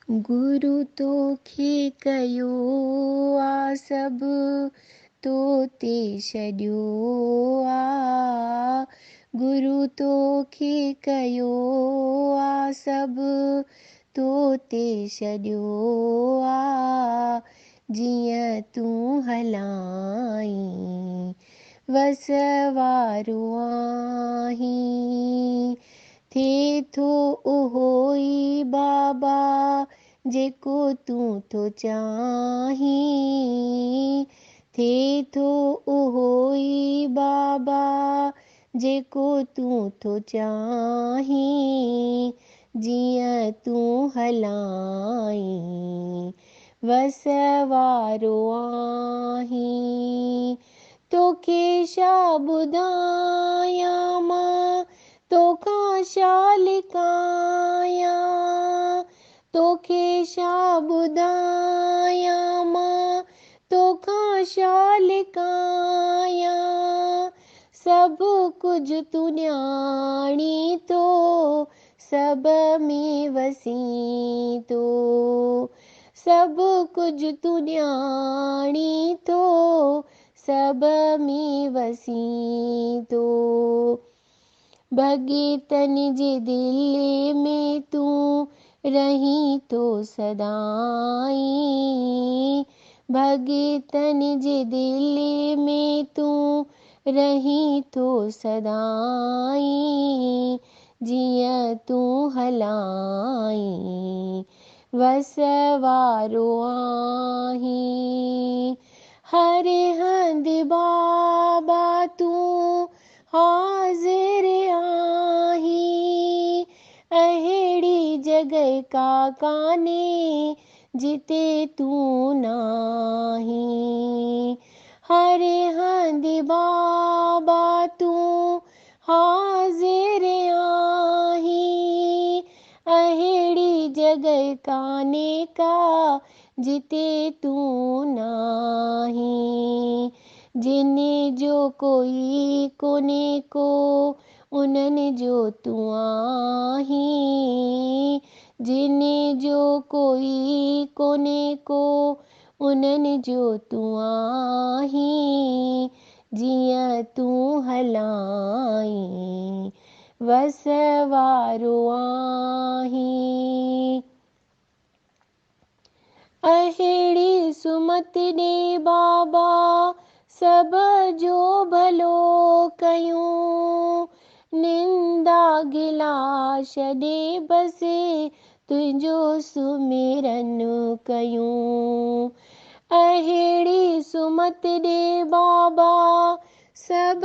گرو توکي ڪيو آ سڀ تو تي ڇڏيو آ. گرو توکي ڪيو آ سڀ تو تي ڇڏيو آ. جيئن تون هلائين وس وارو آهين. ٿئي ٿو اهو ئي بابا جيڪو تون ٿو چاهين. ٿئي ٿو اهو ئي بابا جيڪو تون ٿو چاهين. جيئن تون هلائين وس وارو آهين. توکي ڇا ٻڌايان مان توکان ڇا لڪايان. توکي ڇا ٻڌايان مان توکان ڇا لڪايان. سڀ ڪجهه تون ڄاڻين ٿو سڀ ۾ وسين ٿو. سڀ ڪجهه تون ڄاڻين ٿو سڀ ۾ وسين ٿو. ڀڳتن جي دل ۾ تون رهين ٿو سدائين. ڀڳتن جي دل ۾ تون رهين ٿو سدائين. جيئن تون هلائين وس وارو آهين. هر هنڌ بابا تون حاضر آهين. اهڙي جڳهه ڪا ڪانهي جتي تون ناهين. هر هنڌ بابا تون حاضر آهين. اهڙي جڳهه ڪانهي ڪا جتي تون ناهين. جن جو ڪوئي ڪونهي ڪو انهن جو تون آهين. جن جو ڪوئي ڪونهي ڪو انهن جو تون آهين. جيئن تون هلائين وس وارو آهين. اهڙي سمت ڏي بابا سڀ جو ڀلو ڪيون. نندا گلا ڇڏي بس تنهنجو سمرن ڪيون. اهڙي سمت ڏي بابا سڀ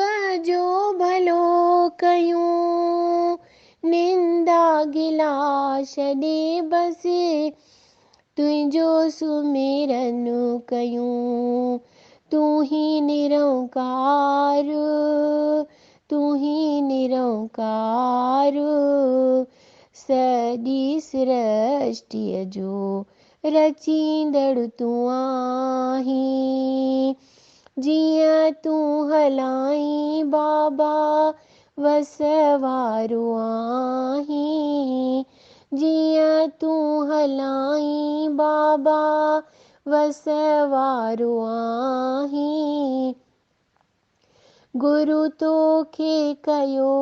جو ڀلو ڪيون. نندا گلا ڇڏي بس تنهنجو سمرن ڪيون. تون ئي نرنڪار تون ئي نرنڪار سڄي سرشٽيءَ جو رچيندڙ تون آهين. جيئن تون هلائين بابا وس وارو آهين. جيئن تون هلائين بابا وس وارو آهين. گرو توکي ڪيو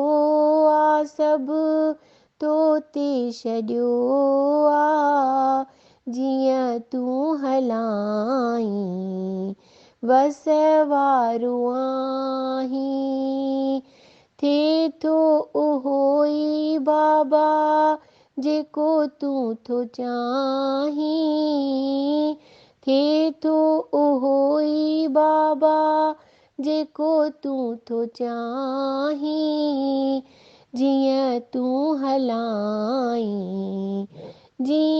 آ سڀ تو تي ڇڏيو آ. جيئن تون هلائين وس وارو آهين. ٿئي ٿو اهو ئي بابا جيڪو تون ٿو چاهين. ٿئي ٿو اهو ئي بابا جيڪو تون ٿو چاهين. جيئن تون هلائين جيئن